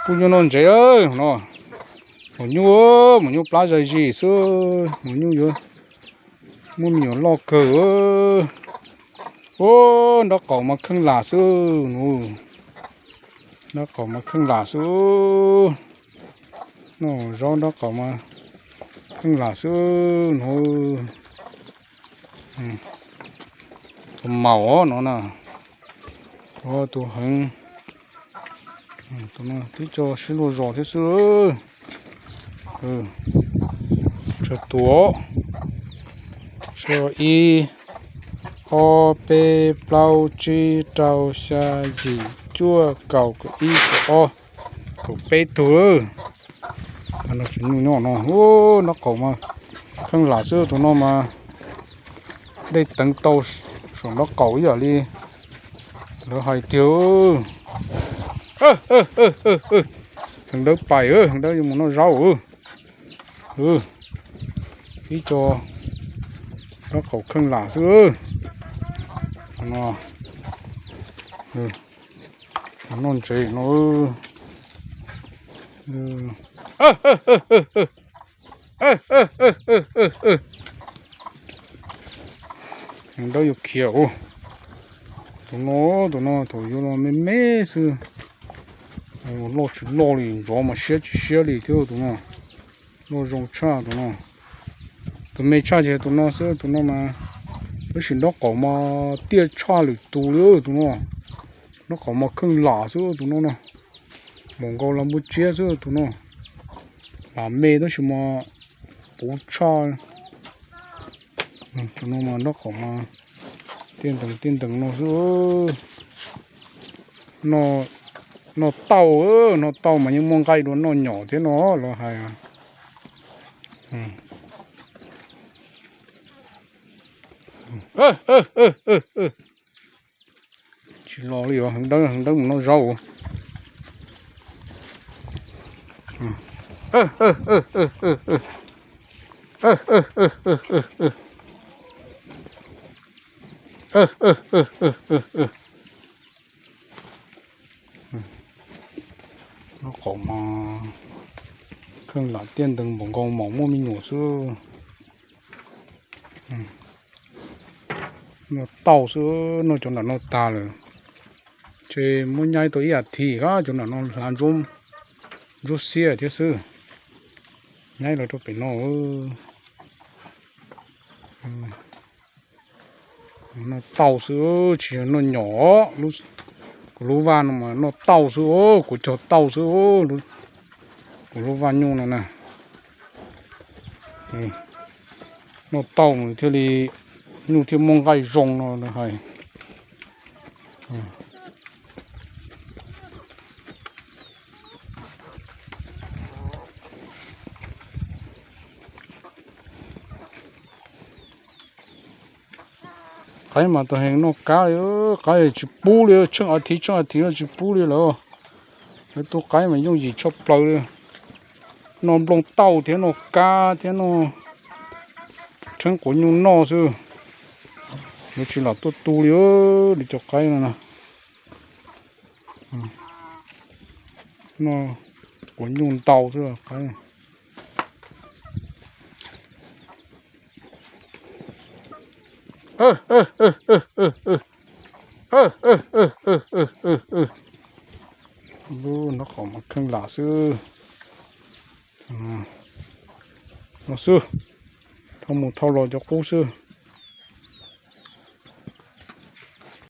Kuj nyuaj noj ntsev no. Maum nyuj, maum nyuj plab zais zis xwb, maum nyuj yuav muaj me nyuam loj kawg. Ub, nraub qaum mas kheej lam xwb no. Nraub qaum mas kheej lam xwb. Noj zaub nraub qaum mas kheej lam xwb no. Tus maum no na, tus heev, twb tso sib luag zos thiab xwb. Tsawg tus, ib, ob, peb, plaub, tsib, rau, xya, yim, cuaj, kaum, kaum ib, kaum ob, kaum peb tug. Tsis nyuaj nyob no, nraub qaum mas kheej lam xwb tus no mas. Dej teev tau saum nraub qaum ib yam li lawv hais tiag. Heev dawb pais, heev dawb yuav mus noj zaub. Ib co nraub qaum kheej lam xwb. Noj ntsev no. Heev dawb yuav khiav. Tus no, tus no thaum yuav los me me xwb. Loj tsis loj li, ntsov mas siab tsis siab li thiab tus no. Loj zoo tshaj tus no. Tus me tshaj ces tus no xwb, tus no mas tab sis nraub qaum mas tiaj tshaj lwm tus li tus no. Nraub qaum mas kheej lam xwb tus no na. Npaum nkaus las npua tsiab xwb tus no. Lam me tab sis mas puv tshaj. Tus no mas nraub qaum mas tiaj ntees tiaj ntees no xwb. Noj tauj, noj tauj mas yeej muaj nqaij dua noj nyom thiab no lawv hais. Tsis los li os, heev dawb, heev dawb mus noj zaub. Nraub qaum mas kheej lam tiaj ntees npaum nkaus maum muaj me nyuam xwb. Noj tauj xwb, noj cov nram no tag lawm. Ces muab nyaib tau ib as thiv, cov nram no hlav ntsuab xiab thiab xwb. Nyaib los rau pem no. Noj tauj xwb, tsis yog noj nyom. Kuv lub vaj no mas noj tauj xwb, kuv cog tauj xwb. Kuv lub vaj nyuj no na, noj tauj mas thiaj li nyuj thiaj muaj nqaij zoo no lawv hais. Qaib mas tau heev noj kab li, qaib tsis pub li, tsheej as thiv tsheej as thiv no tsis pub li lawm. Lawv tus qaib mas yooj yim tshaj plaws li. Noj nplooj tauj thiab noj kab thiab noj rheeb quav nyuj noj xwb. Lawv tsis lam tuaj tu li, li cov qaib no na. Noj quav nyuj ntau xwb qaib. Lub nraub qaum mas kheej lam xwb. No xwb, thauj mus thauj los cov qub xwb.